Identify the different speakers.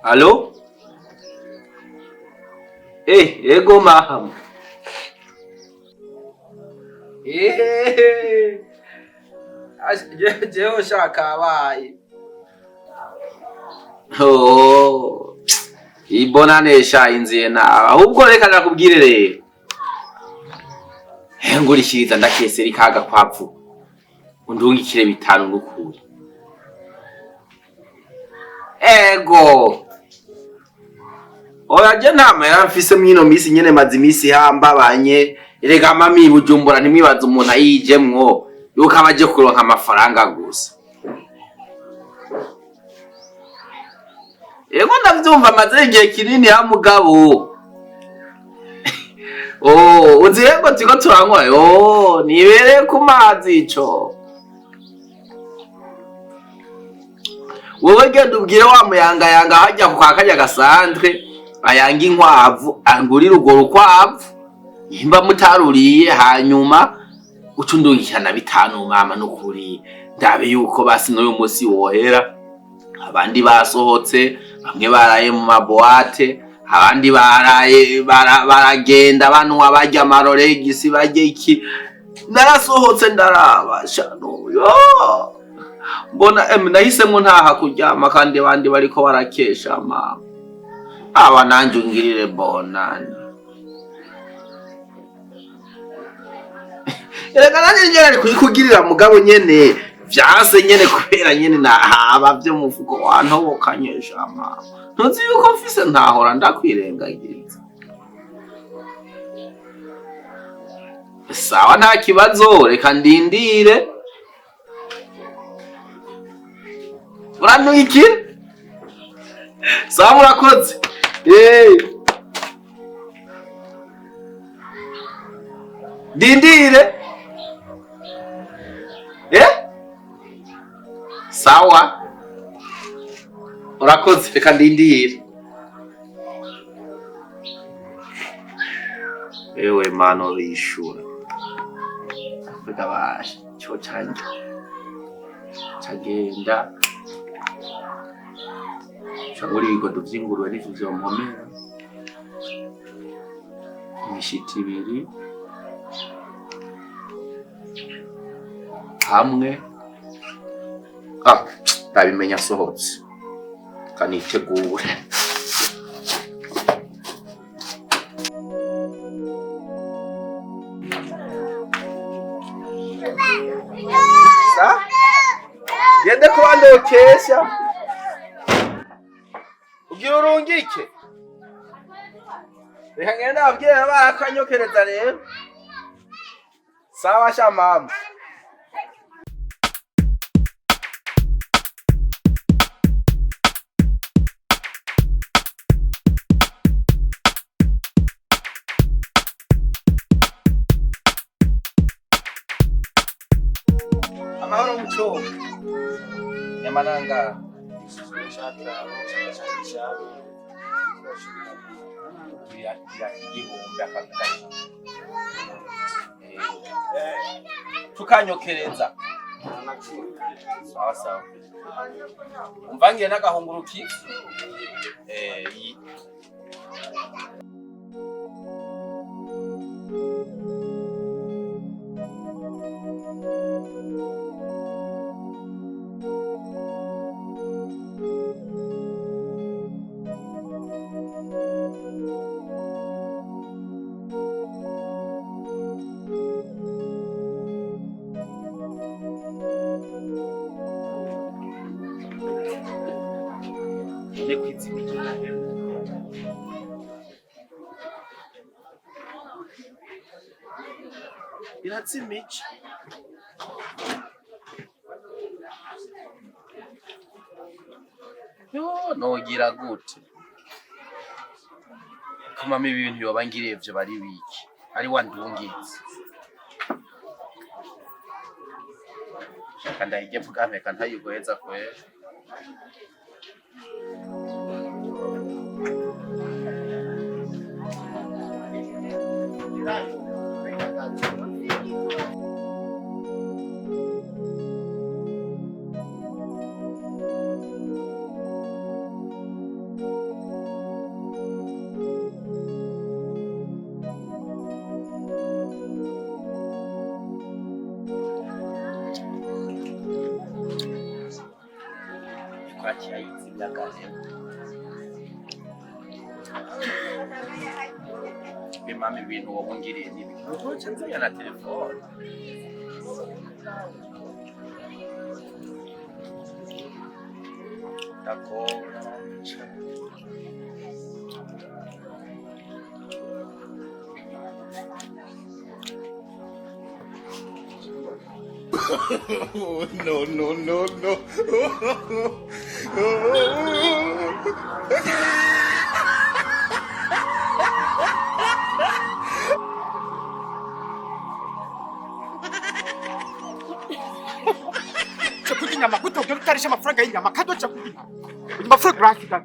Speaker 1: Alo? Ego maham. Eh. Jewe shaka abaye. Oh. Ibonane sha inziye nawe. Ahubwo reka ndakubwire rero. Ngurishiriza ndakesera ikaga kwapfu. Undungikire bitanu nukuri. Ego. Oya je nta mahera mfise mwino misi nyene maze imisi hambabanye. Erega mami Bujumbura ntimwibaze umuntu ayijemwo yuko aba aje kuronka amafaranga gusa. Ego ndavyumva maze igihe kinini ya mugabo. Oh, uzi yego turiko turanywa. Oh, nibereye ku mazi ico. Wewe genda ubwire wa muyangayanga hajya kwa karya gasantre ayanga inkwavu angurire urwo rukwavu nimba mutaruriye hanyuma uca undungikirana bitanu mama nukuri ndabe yuko basi n'uyu musi wohera abandi basohotse bamwe baraye mu maboate abandi baraye baragenda banwa barya amaroregisi barya iki narasohotse ndaraba shano yo mbona nahisemwo ntaha kuryama kandi abandi bariko barakesha mama aba nanje ungirire bonani erega nanje nyene ari kuyikugirira mugabo nyene vyanse nyene kubera nyene nahaba vyo mufuko wantobokanye mama ntuzi yuko mfise ntahora ndakwirengagiza sawa nta kibazo reka ndindire urandungikira sawa murakoze ndindire sawa urakoze reka ndindire ewe mano urishura bwabasha cyo canje cagenda shangura ibigodo vy'ingurube nivyo vyompomera imishito ibiri hamwe ndabimenya asohotse kanitegure sa gende kuba ndokesha ugira urungike reka ngende ababwire barakanyokereza rero sawa sha mama amahoro muco nyamananga igihumbi tukanyokereza sawa sawa umvangire n'agahunguruki irazimije yo nogira gute kumama ibintu yoba ngiriye vyo bari wiki ari wandungitse shaka ndahige bwampeka ntayiguheza kwera Kwaciye ayizimya gare. Bimama ibintu wowe ungiriye n'ibiki? Ntuce nzimya na telefone. Ndakora.
Speaker 2: No, no, no, no.
Speaker 3: Cyo kurya inyama gute? Ubwo utarisha amafaranga y'inyama kandi uca kurya inyama. Uyu mafaranga urayafite?